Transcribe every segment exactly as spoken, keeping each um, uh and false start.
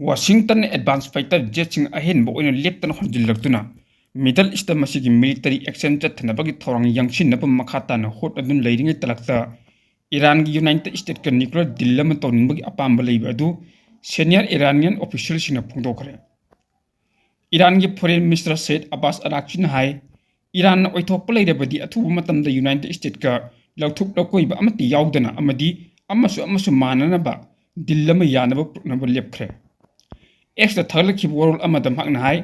ꯋꯥꯁꯤꯡꯇꯟꯅ advance fighter jetꯁꯤꯡ ꯑꯍꯦꯟꯕ ꯑꯣꯏꯅ ꯂꯦꯞꯇꯅ ꯍꯣꯟꯖꯤꯜꯂꯛꯇꯨꯅ Middle Eastꯇ ꯃꯁꯤꯒꯤ military action ꯆꯠꯊꯅꯕꯒꯤ ꯊꯧꯔꯥꯡ ꯌꯥꯡꯁꯤꯟꯅꯕ ꯃꯈꯥ ꯇꯥꯅ ꯍꯣꯠꯅꯗꯨꯅ ꯂꯩꯔꯤꯉꯩ ꯇꯂꯛꯇ ꯏꯔꯥꯟꯒꯤ United Statesꯀ nuclear deal ꯑꯃ ꯇꯧꯅꯤꯡꯕꯒꯤ ꯑꯄꯥꯝꯕ ꯂꯩꯕ ꯑꯗꯨ senior Iranian officialꯁꯤꯡꯅ ꯐꯣꯡꯗꯣꯛꯈ꯭ꯔꯦ꯫ ꯏꯔꯥꯟꯒꯤ Foreign Minister Saeed Abbas Araghchina ꯍꯥꯏ, ꯏꯔꯥꯟꯅ ꯑꯣꯏꯊꯣꯛꯄ ꯂꯩꯔꯕꯗꯤ ꯑꯊꯨꯕ ꯃꯇꯝꯗ United Statesꯀ ꯂꯧꯊꯣꯛ ꯂꯧꯀꯣꯏꯕ ꯑꯃꯠꯇ ꯌꯥꯎꯗꯅ ꯑꯃꯗꯤ ꯑꯃꯁꯨ ꯑꯃꯁꯨ ꯃꯥꯟꯅꯅꯕ deal ꯑꯃ ꯌꯥꯅꯕ ꯄꯨꯔꯛꯅꯕ ꯂꯦꯞꯈ꯭ꯔꯦ꯫ Xꯇ ꯊꯥꯒꯠꯂꯛꯈꯤꯕ ꯋꯥꯔꯣꯜ ꯑꯃꯗ ꯃꯍꯥꯛꯅ ꯍꯥꯏ,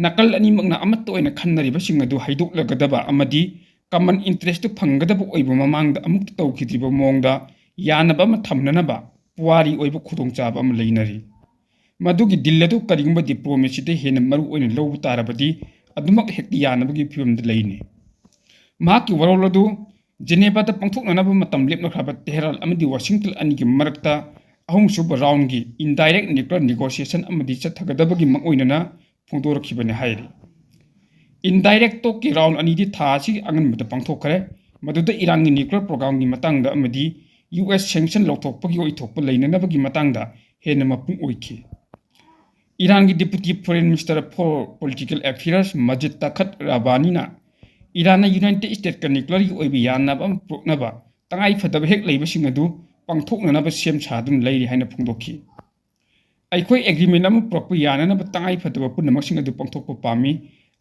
ꯅꯥꯀꯜ ꯑꯅꯤꯃꯛꯅ ꯑꯃꯠꯇ ꯑꯣꯏꯅ ꯈꯟꯅꯔꯤꯕꯁꯤꯡ ꯑꯗꯨ ꯍꯩꯗꯣꯛꯂꯒꯗꯕ ꯑꯃꯗꯤ common interestꯇꯨ ꯐꯪꯒꯗꯕ ꯑꯣꯏꯕ ꯃꯃꯥꯡꯗ ꯑꯃꯨꯛꯇ ꯇꯧꯈꯤꯗ꯭ꯔꯤꯕ ꯃꯑꯣꯡꯗ ꯌꯥꯅꯕ ꯑꯃ ꯊꯝꯅꯅꯕ ꯄꯨꯋꯥꯔꯤ ꯑꯣꯏꯕ ꯈꯨꯗꯣꯡꯆꯥꯕ ꯑꯃ ꯂꯩꯅꯔꯤ꯫ ꯃꯗꯨꯒꯤ deal ꯑꯗꯨ ꯀꯔꯤꯒꯨꯝꯕ diplomacyꯗ ꯍꯦꯟꯅ ꯃꯔꯨ ꯑꯣꯏꯅ ꯂꯧꯕ ꯇꯥꯔꯕꯗꯤ ꯑꯗꯨꯃꯛ ꯍꯦꯛꯇ ꯌꯥꯅꯕꯒꯤ ꯐꯤꯕꯝꯗ ꯂꯩꯅꯤ꯫ ꯃꯍꯥꯛꯀꯤ ꯋꯥꯔꯣꯜ ꯑꯗꯨ Genevaꯗ ꯄꯥꯡꯊꯣꯛꯅꯅꯕ ꯃꯇꯝ ꯂꯦꯞꯅꯈ꯭ꯔꯕ ꯇꯦꯍꯔꯥꯟ ꯑꯃꯗꯤ ꯋꯥꯁꯤꯡꯇꯟ ꯑꯅꯤꯒꯤ ꯃꯔꯛꯇ ꯑꯍꯨꯝꯁꯨꯕ roundꯒꯤ indirect nuclear negotiation ꯑꯃꯗꯤ ꯆꯠꯊꯒꯗꯕꯒꯤ ꯃꯥꯡꯑꯣꯏꯅꯅ ꯐꯣꯡꯗꯣꯔꯛꯈꯤꯕꯅꯤ ꯍꯥꯏꯔꯤ꯫ Indirect talkꯀꯤ round ꯑꯅꯤꯗꯤ ꯊꯥ ꯑꯁꯤꯒꯤ ꯑꯉꯟꯕꯗ ꯄꯥꯡꯊꯣꯛꯈ꯭ꯔꯦ, ꯃꯗꯨꯗ ꯏꯔꯥꯟꯒꯤ nuclear programꯒꯤ ꯃꯇꯥꯡꯗ ꯑꯃꯗꯤ US sanction ꯂꯧꯊꯣꯛꯄꯒꯤ ꯑꯣꯏꯊꯣꯛꯄ ꯂꯩꯅꯅꯕꯒꯤ ꯃꯇꯥꯡꯗ ꯍꯦꯟꯅ ꯃꯄꯨꯡ ꯑꯣꯏꯈꯤ꯫ ꯏꯔꯥꯟꯒꯤ Deputy Foreign Minister for Political Affairs Majid Takht Ravanina ꯏꯔꯥꯟꯅ United Statesꯀ nuclearꯒꯤ ꯑꯣꯏꯕ ꯌꯥꯅꯕ ꯑꯃ ꯄꯨꯔꯛꯅꯕ ꯇꯉꯥꯏ ꯐꯗꯕ ꯍꯦꯛ ꯂꯩꯕꯁꯤꯡ ꯑꯗꯨ ꯄꯥꯡꯊꯣꯛꯅꯅꯕ ꯁꯦꯝ ꯁꯥꯗꯨꯅ ꯂꯩꯔꯤ ꯍꯥꯏꯅ ꯐꯣꯡꯗꯣꯛꯈꯤ꯫ ꯑꯩꯈꯣꯏ agreement ꯑꯃ ꯄꯨꯔꯛꯄ ꯌꯥꯅꯅꯕ ꯇꯉꯥꯏ ꯐꯗꯕ ꯄꯨꯝꯅꯃꯛꯁꯤꯡ ꯑꯗꯨ ꯄꯥꯡꯊꯣꯛꯄ ꯄꯥꯝꯃꯤ꯫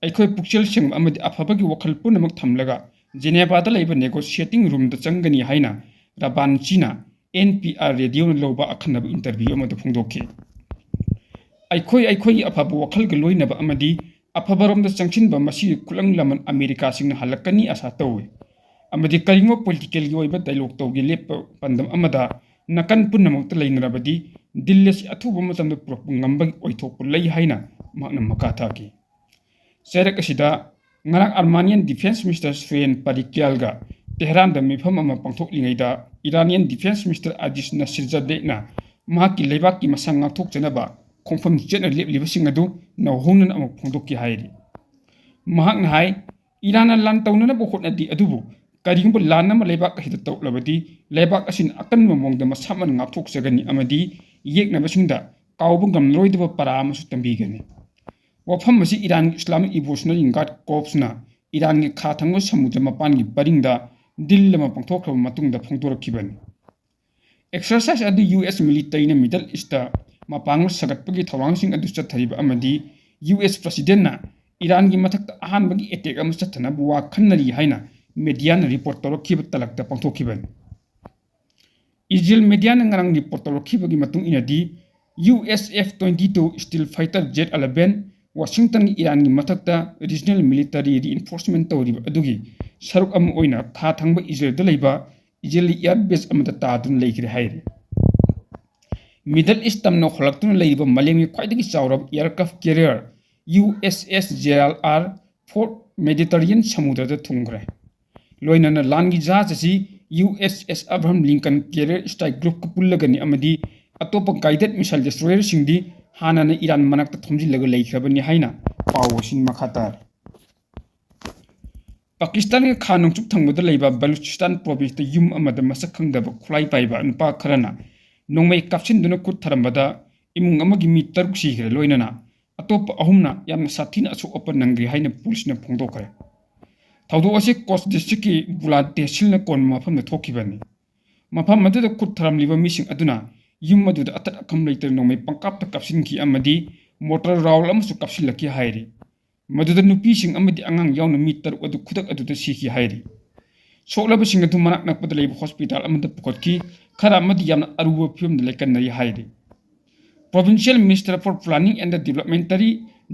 ꯑꯩꯈꯣꯏ ꯄꯨꯛꯆꯦꯜ ꯁꯦꯡꯕ ꯑꯃꯗꯤ ꯑꯐꯕꯒꯤ ꯋꯥꯈꯜ ꯄꯨꯝꯅꯃꯛ ꯊꯝꯂꯒ Genevaꯗ ꯂꯩꯕ negotiating roomꯗ ꯆꯪꯒꯅꯤ ꯍꯥꯏꯅ ꯔꯕꯥꯟꯆꯤꯅ NPR radioꯅ ꯂꯧꯕ ꯑꯈꯟꯅꯕ interview ꯑꯃꯗ ꯐꯣꯡꯗꯣꯛꯈꯤ꯫ ꯑꯩꯈꯣꯏ ꯑꯩꯈꯣꯏꯒꯤ ꯑꯐꯕ ꯋꯥꯈꯜꯒ ꯂꯣꯏꯅꯕ ꯑꯃꯗꯤ ꯑꯐꯕꯔꯣꯝꯗ ꯆꯪꯁꯤꯟꯕ ꯃꯁꯤꯒꯤ ꯈꯨꯠꯂꯪ ꯂꯃꯟ ꯑꯃꯦꯔꯤꯀꯥꯁꯤꯡꯅ ꯍꯜꯂꯛꯀꯅꯤ ꯑꯥꯁꯥ ꯇꯧꯏ꯫ ꯑꯃꯗꯤ ꯀꯔꯤꯒꯨꯝꯕ politicalꯒꯤ ꯑꯣꯏꯕ dialogue ꯇꯧꯒꯦ ꯂꯦꯞꯄ ꯄꯥꯟꯗꯝ ꯑꯃꯗ ꯅꯥꯀꯟ ꯄꯨꯝꯅꯃꯛꯇ ꯂꯩꯅꯔꯕꯗꯤ deal ꯑꯁꯤ ꯑꯊꯨꯕ ꯃꯇꯝꯗ ꯄꯨꯔꯛꯄ ꯉꯝꯕꯒꯤ ꯑꯣꯏꯊꯣꯛꯄ ꯂꯩ ꯍꯥꯏꯅ ꯃꯍꯥꯛꯅ ꯃꯈꯥ ꯇꯥꯈꯤ꯫ ꯆꯩꯔꯛ ꯑꯁꯤꯗ ꯉꯔꯥꯡ Armenian Defense Minister Suren Parikyalꯒ ꯇꯦꯍꯔꯥꯟꯗ ꯃꯤꯐꯝ ꯑꯃ ꯄꯥꯡꯊꯣꯛꯂꯤꯉꯩꯗ Iranian Defense Minister Aziz Nasirzadeꯅ ꯃꯍꯥꯛꯀꯤ ꯂꯩꯕꯥꯛꯀꯤ ꯃꯁꯥ ꯉꯥꯛꯊꯣꯛꯆꯅꯕ ꯈꯣꯡꯐꯝ ꯆꯦꯠꯅ ꯂꯦꯞꯂꯤꯕꯁꯤꯡ ꯑꯗꯨ ꯅꯧꯍꯧꯅꯅ ꯑꯃꯨꯛ ꯐꯣꯡꯗꯣꯛꯈꯤ ꯍꯥꯏꯔꯤ꯫ ꯃꯍꯥꯛꯅ ꯍꯥꯏ, ꯏꯔꯥꯟꯅ ꯂꯥꯟ ꯇꯧꯅꯅꯕ ꯍꯣꯠꯅꯗꯦ, ꯑꯗꯨꯕꯨ ꯀꯔꯤꯒꯨꯝꯕ ꯂꯥꯟ ꯑꯃ ꯂꯩꯕꯥꯛ ꯑꯁꯤꯗ ꯇꯧꯔꯛꯂꯕꯗꯤ ꯂꯩꯕꯥꯛ ꯑꯁꯤꯅ ꯑꯀꯟꯕ ꯃꯑꯣꯡꯗ ꯃꯁꯥꯃꯛꯅ ꯉꯥꯛꯊꯣꯛꯆꯒꯅꯤ ꯑꯃꯗꯤ ꯌꯦꯛꯅꯕꯁꯤꯡꯗ ꯀꯥꯎꯕ ꯉꯝꯂꯔꯣꯏꯗꯕ ꯄꯔꯥ ꯑꯃꯁꯨ ꯇꯝꯕꯤꯒꯅꯤ꯫ ꯋꯥꯐꯝ ꯑꯁꯤ ꯏꯔꯥꯟꯒꯤ Islamic Revolutionary Guard Corpsꯅ ꯏꯔꯥꯟꯒꯤ ꯈꯥ ꯊꯪꯕ ꯁꯃꯨꯗ꯭ꯔ ꯃꯄꯥꯟꯒꯤ ꯄꯔꯤꯡꯗ drill ꯑꯃ ꯄꯥꯡꯊꯣꯛꯈ꯭ꯔꯕ ꯃꯇꯨꯡꯗ ꯐꯣꯡꯗꯣꯔꯛꯈꯤꯕꯅꯤ꯫ Exercise ꯑꯗꯨ U S militaryꯅ Middle Eastꯇ ꯃꯄꯥꯡꯒꯜ ꯁꯥꯒꯠꯄꯒꯤ ꯊꯧꯔꯥꯡꯁꯤꯡ ꯑꯗꯨ ꯆꯠꯊꯔꯤꯕ ꯑꯃꯗꯤ U S Presidentꯅ ꯏꯔꯥꯟꯒꯤ ꯃꯊꯛꯇ ꯑꯍꯥꯟꯕꯒꯤ attack ꯑꯃ ꯆꯠꯊꯅꯕ ꯋꯥ ꯈꯟꯅꯔꯤ ꯍꯥꯏꯅ mediaꯅ report ꯇꯧꯔꯛꯈꯤꯕ ꯇꯂꯛꯇ ꯄꯥꯡꯊꯣꯛꯈꯤꯕꯅꯤ꯫ ꯏꯖꯔꯦꯜ mediaꯅ ꯉꯔꯥꯡ report ꯇꯧꯔꯛꯈꯤꯕꯒꯤ ꯃꯇꯨꯡ ꯏꯟꯅꯗꯤ, U S F twenty-two stealth fighter jet eleven Washingtonꯒꯤ ꯏꯔꯥꯟꯒꯤ ꯃꯊꯛꯇ regional military reinforcement ꯇꯧꯔꯤꯕ ꯑꯗꯨꯒꯤ ꯁꯔꯨꯛ ꯑꯃ ꯑꯣꯏꯅ ꯈꯥ ꯊꯪꯕ ꯏꯖꯔꯦꯜꯗ ꯂꯩꯕ ꯏꯖꯔꯦꯜꯒꯤ air base ꯑꯃꯗ ꯇꯥꯗꯨꯅ ꯂꯩꯈ꯭ꯔꯦ ꯍꯥꯏꯔꯤ꯫ Middle East ꯇꯝꯅ ꯍꯣꯜꯂꯛꯇꯨꯅ ꯂꯩꯔꯤꯕ ꯃꯥꯂꯦꯝꯒꯤ ꯈ꯭ꯋꯥꯏꯗꯒꯤ ꯆꯥꯎꯔꯕ aircraft carrier U S S Gerald R four Mediterranean ꯁꯃꯨꯗ꯭ꯔꯗ ꯊꯨꯡꯈ꯭ꯔꯦ꯫ ꯂꯣꯏꯅꯅ ꯂꯥꯟꯒꯤ ꯖꯍꯥꯖ ꯑꯁꯤ U S S Abraham Lincoln carrier strike groupꯀ ꯄꯨꯜꯂꯒꯅꯤ ꯑꯃꯗꯤ ꯑꯇꯣꯞꯄ guided missile destroyerꯁꯤꯡꯗꯤ ꯍꯥꯟꯅꯅ ꯏꯔꯥꯟ ꯃꯅꯥꯛꯇ ꯊꯣꯝꯖꯤꯜꯂꯒ ꯂꯩꯈ꯭ꯔꯕꯅꯤ ꯍꯥꯏꯅ ꯄꯥꯎ ꯑꯁꯤꯅ ꯃꯈꯥ ꯇꯥꯔꯤ꯫ ꯄꯥꯀꯤꯁꯇꯥꯟꯒꯤ ꯈꯥ ꯅꯣꯡꯆꯨꯞ ꯊꯪꯕꯗ ꯂꯩꯕ ꯕꯂꯨꯆꯤꯁꯇꯥꯟ provinceꯇ ꯌꯨꯝ ꯑꯃꯗ ꯃꯁꯛ ꯈꯪꯗꯕ ꯈꯨꯠꯂꯥꯏ ꯄꯥꯏꯕ ꯅꯨꯄꯥ ꯈꯔꯅ ꯅꯣꯡꯃꯩ ꯀꯥꯞꯁꯤꯟꯗꯨꯅ ꯈꯨꯠ ꯊꯔꯝꯕꯗ ꯏꯃꯨꯡ ꯑꯃꯒꯤ ꯃꯤ ꯇꯔꯨꯛ ꯁꯤꯈ꯭ꯔꯦ, ꯂꯣꯏꯅꯅ ꯑꯇꯣꯞꯄ ꯑꯍꯨꯝꯅ ꯌꯥꯝꯅ ꯁꯥꯊꯤꯅ ꯑꯁꯣꯛ ꯑꯄꯟ ꯅꯪꯈ꯭ꯔꯦ ꯍꯥꯏꯅ ꯄꯨꯂꯤꯁꯅ ꯐꯣꯡꯗꯣꯛꯈ꯭ꯔꯦ꯫ ꯊꯧꯗꯣꯛ ꯑꯁꯤ ꯀꯣꯆ districtꯀꯤ ꯕꯨꯂꯥ ꯇꯦꯍꯁꯤꯜꯅ ꯀꯣꯟꯕ ꯃꯐꯝꯗ ꯊꯣꯛꯈꯤꯕꯅꯤ꯫ ꯃꯐꯝ ꯑꯗꯨꯗ ꯈꯨꯠ ꯊꯔꯝꯂꯤꯕ ꯃꯤꯁꯤꯡ ꯑꯗꯨꯅ ꯌꯨꯝ ꯑꯗꯨꯗ ꯑꯇꯠ ꯑꯈꯝ ꯂꯩꯇꯅ ꯅꯣꯡꯃꯩ ꯄꯪꯀꯥꯞꯇ ꯀꯥꯞꯁꯤꯟꯈꯤ ꯑꯃꯗꯤ mortar round ꯑꯃꯁꯨ ꯀꯥꯞꯁꯤꯜꯂꯛꯈꯤ ꯍꯥꯏꯔꯤ꯫ ꯃꯗꯨꯗ ꯅꯨꯄꯤꯁꯤꯡ ꯑꯃꯗꯤ ꯑꯉꯥꯡ ꯌꯥꯎꯅ ꯃꯤ ꯇꯔꯨꯛ ꯑꯗꯨ ꯈꯨꯗꯛ ꯑꯗꯨꯗ ꯁꯤꯈꯤ ꯍꯥꯏꯔꯤ꯫ ꯁꯣꯛꯂꯕꯁꯤꯡ ꯑꯗꯨ ꯃꯅꯥꯛ ꯅꯛꯄꯗ ꯂꯩꯕ hospital ꯑꯃꯗ ꯄꯨꯈꯠꯈꯤ, ꯈꯔ ꯑꯃꯗꯤ ꯌꯥꯝꯅ ꯑꯔꯨꯕ ꯐꯤꯕꯝꯗ ꯂꯩꯀꯟꯅꯔꯤ ꯍꯥꯏꯔꯤ꯫ Provincial Minister for Planning and Developmentary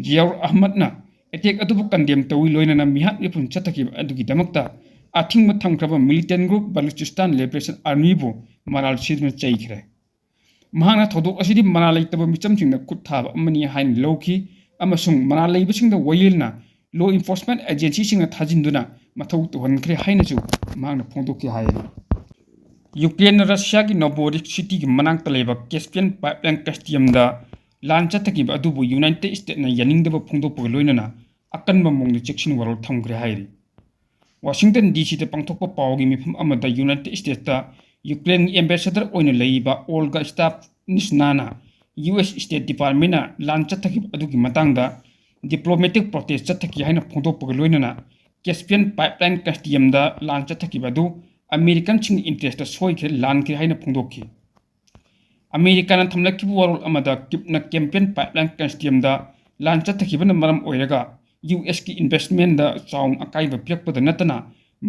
ꯖꯤꯌꯥꯎꯔ ꯑꯍꯃꯗꯅ attack ꯑꯗꯨꯕꯨ condemn ꯇꯧꯏ, ꯂꯣꯏꯅꯅ ꯃꯤꯍꯥꯠ ꯃꯤꯄꯨꯟ ꯆꯠꯊꯈꯤꯕ ꯑꯗꯨꯒꯤꯗꯃꯛꯇ ꯑꯊꯤꯡꯕ ꯊꯝꯈ꯭ꯔꯕ militant group Balochistan Liberation Armyꯕꯨ ꯃꯔꯥꯜ ꯁꯤꯗꯨꯅ ꯆꯩꯈ꯭ꯔꯦ꯫ ꯃꯍꯥꯛꯅ ꯊꯧꯗꯣꯛ ꯑꯁꯤꯗꯤ ꯃꯔꯥꯜ ꯂꯩꯇꯕ ꯃꯤꯆꯝꯁꯤꯡꯅ ꯈꯨꯠ ꯊꯥꯕ ꯑꯃꯅꯤ ꯍꯥꯏꯅ ꯂꯧꯈꯤ ꯑꯃꯁꯨꯡ ꯃꯔꯥꯜ ꯂꯩꯕꯁꯤꯡꯗ ꯋꯥꯌꯦꯜꯅ law enforcement agencyꯁꯤꯡꯅ ꯊꯥꯖꯤꯟꯗꯨꯅ ꯃꯊꯧ ꯇꯧꯍꯟꯈ꯭ꯔꯦ ꯍꯥꯏꯅꯁꯨ ꯃꯍꯥꯛꯅ ꯐꯣꯡꯗꯣꯛꯈꯤ ꯍꯥꯏꯔꯤ꯫ ꯌꯨꯀ꯭ꯔꯦꯟꯅ ꯔꯁꯤꯌꯥꯒꯤ Novorossiysk cityꯒꯤ ꯃꯅꯥꯛꯇ ꯂꯩꯕ Caspian pipeline consortiumꯗ ꯂꯥꯟ ꯆꯠꯊꯈꯤꯕ ꯑꯗꯨꯕꯨ United Statesꯅ ꯌꯥꯅꯤꯡꯗꯕ ꯐꯣꯡꯗꯣꯛꯄꯒ ꯂꯣꯏꯅꯅ ꯑꯀꯟꯕ ꯃꯑꯣꯡꯗ ꯆꯦꯛꯁꯤꯟ ꯋꯥꯔꯣꯜ ꯊꯝꯈ꯭ꯔꯦ ꯍꯥꯏꯔꯤ꯫ Washington D Cꯗ ꯄꯥꯡꯊꯣꯛꯄ ꯄꯥꯎꯒꯤ ꯃꯤꯐꯝ ꯑꯃꯗ United Statesꯇ ꯌꯨꯀ꯭ꯔꯦꯟꯒꯤ ambassador ꯑꯣꯏꯅ ꯂꯩꯔꯤꯕ Olga Stavnitsnana U S State Departmentꯅ ꯂꯥꯟ ꯆꯠꯊꯈꯤꯕ ꯑꯗꯨꯒꯤ ꯃꯇꯥꯡꯗ diplomatic protest ꯆꯠꯊꯈꯤ ꯍꯥꯏꯅ ꯐꯣꯡꯗꯣꯛꯄꯒ ꯂꯣꯏꯅꯅ Caspian Pipeline consortiumꯗ ꯂꯥꯟ ꯆꯠꯊꯈꯤꯕ ꯑꯗꯨ Americanꯁꯤꯡꯒꯤ interestꯇ ꯁꯣꯏꯈ꯭ꯔꯦ, ꯂꯥꯟꯈ꯭ꯔꯦ ꯍꯥꯏꯅ ꯐꯣꯡꯗꯣꯛꯈꯤ꯫ ꯑꯃꯦꯔꯤꯀꯥꯅ ꯊꯝꯂꯛꯈꯤꯕ ꯋꯥꯔꯣꯜ ꯑꯃꯗ ꯀꯤꯞꯅ Caspian Pipeline consortiumꯗ ꯂꯥꯟ ꯆꯠꯊꯈꯤꯕꯅ ꯃꯔꯝ ꯑꯣꯏꯔꯒ ꯌꯨ ꯑꯦꯁꯀꯤ investmentꯗ ꯆꯥꯎꯅ ꯑꯀꯥꯏꯕ ꯄꯤꯔꯛꯄꯗ ꯅꯠꯇꯅ